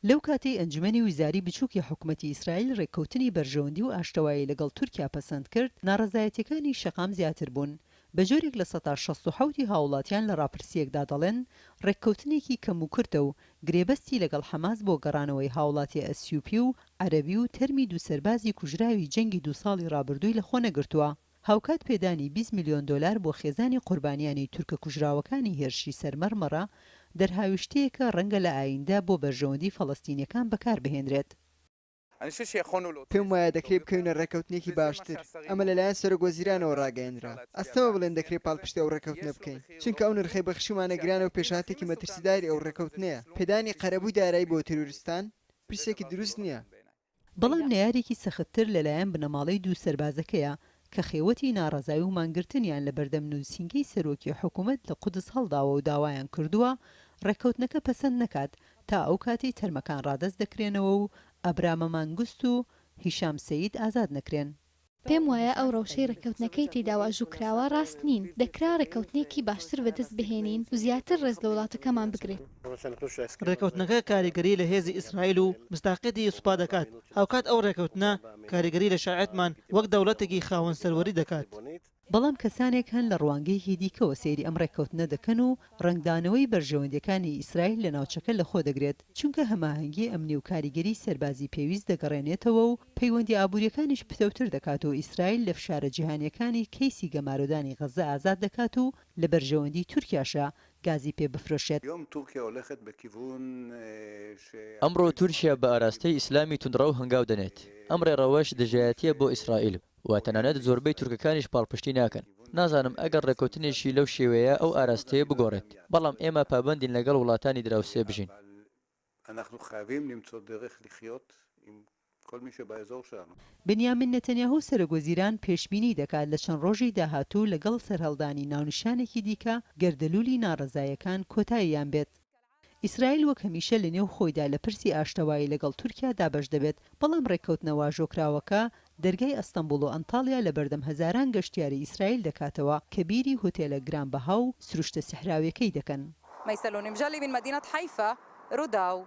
لەو کاتەی ئەنجومەنی ویزاری بچووکی حکومەتی ئیسرائیل رێککەوتنی بەرژەوەندی و ئاشتەوایی لەگەڵ تورکیا پەسەند کرد، ناڕەزایەتیەکانی شەقام زیاتر بوون، بەجۆرێک 67% ی هاوڵاتیان لە راپرسییەکدا دەڵێن رێککەوتنێکی کەموکورتە و گرێبەستی لەگەڵ حەماس بۆ گەڕانەوەی هاوڵاتیە ئەسیوپی و عەرەبی و تەرمی دوو سەربازی کوژراوی جەنگی دوو ساڵی رابردووی لەخۆنەگرتووە. هاوکات پێدانی 20 ملیۆن دۆلار بۆ خێزانی قوربانیانی تورکە کوژراوەکانی هێرشی سەر مەرمەڕە، دەرهاویشتەیەکە ڕەنگە لە ئایندە بۆ بەرژەوەندی فەڵەستینیەکان بەکاربهێنرێت. پێم وایە دەکرێ بکەوینە ڕێککەوتنێکی باشتر، ئەمە لەلایەن سەرۆکوەزیرانەوە ڕاگەیەنرا، ئەستەمە بڵێن دەکرێ پاڵپشتی ئەو ڕێککەوتنە بکەین، چونکە ئەو نرخەی بەخشیومانە گرانە و پێشهاتێکی مەترسیداری ئەو ڕێککەوتنەیە، پێدانی قەرەبووی دارایی بۆ تیرۆریستان پرسێکی دروست نییە. بەڵام نەیارێکی سەختتر لەلایەن بنەماڵەی دوو سەربازەکەیە کە خێوەتی ناڕەزای و مانگرتنیان لەبەردەم نووسینگەی سەرۆکی حکومەت لە قودس هەڵداوە و داوایان کردووە ڕێککەوتنەکە پەسەند نەکات تا ئەو کاتەی تەرمەکان ڕادەست دەکرێنەوە و ئەبرامە مانگست و هیشام سەید ئازاد نەکرێن. پێم وایە ئەو ڕەوشەی ڕێککەوتنەکەی تێیدا واژوو کراوە ڕاست نین، دەکرا ڕێککەوتنێکی باشتر بەدەست بهێنین و زیاتر ڕێز لە وڵاتەکەمان بگرین. ڕێککەوتنەکە کاریگەری لە هێزی ئیسرائیل و مسداقیەتی سوپا دەکات، هاوکات ئەو ڕێککەوتنە کاریگەری لە شەرعیەتمان وەک دەوڵەتێکی خاوەن سەروەری دەکات. بەڵام کەسانێک هەن لە ڕوانگەیەکی دیکەوە سەیری ئەم ڕێککەوتنە دەکەن و ڕەنگدانەوەی بەرژەوەندییەکانی ئیسرائیل لە ناوچەکە لەخۆ دەگرێت، چونکە هەماهەنگی ئەمنی و کاریگەریی سەربازی پێویست دەگەڕێنێتەوە و پەیوەندییە ئابوورییەکانیش پتەوتر دەکات و ئیسرائیل لە فشارە جیهانییەکانی کەیسی گەمارۆدانی غەززە ئازاد دەکات و لە بەرژەوەندیی تورکیاشە گازی پێ بفرۆشێت. ئەمڕۆ تورکیا بە ئاراستەی ئیسلامی توندڕەو هەنگاو دەنێت، ئەم ڕێڕەوەش دژایەتییە بۆ ئیسرائیل و تەنانەت زۆربەی تورکەکانیش پاڵپشتی ناکەن. نازانم ئەگەر ڕێککەوتنێکی لەو شێوەیە ئەو ئاراستەیە بگۆڕێت، بەڵام ئێمە پابەندین لەگەڵ وڵاتانی دراوسێ بژین. بنیامین نەتەنیاهۆ سەرۆکوەزیران پێشبینی دەکات لە چەند ڕۆژی داهاتوو لەگەڵ سەرهەڵدانی ناونیشانێکی دیکە گەردەلوولی ناڕەزاییەکان کۆتاییان بێت. ئیسرائیل وەک هەمیشە لە نێو خۆیدا لە پرسی ئاشتەوایی لەگەڵ تورکیا دابەش دەبێت، بەڵام ڕێککەوتنە واژۆکراوەکە دەرگای ئەستەنبوڵ و ئەنتاڵیا لەبەردەم هەزاران گەشتیاری ئیسرائیل دەکاتەوە کە بیری هۆتێلە گرانبەها و سروشتە سیحراویەکەی دەکەن. مەیسەلون مجلی من مدینە حیفا، رووداو.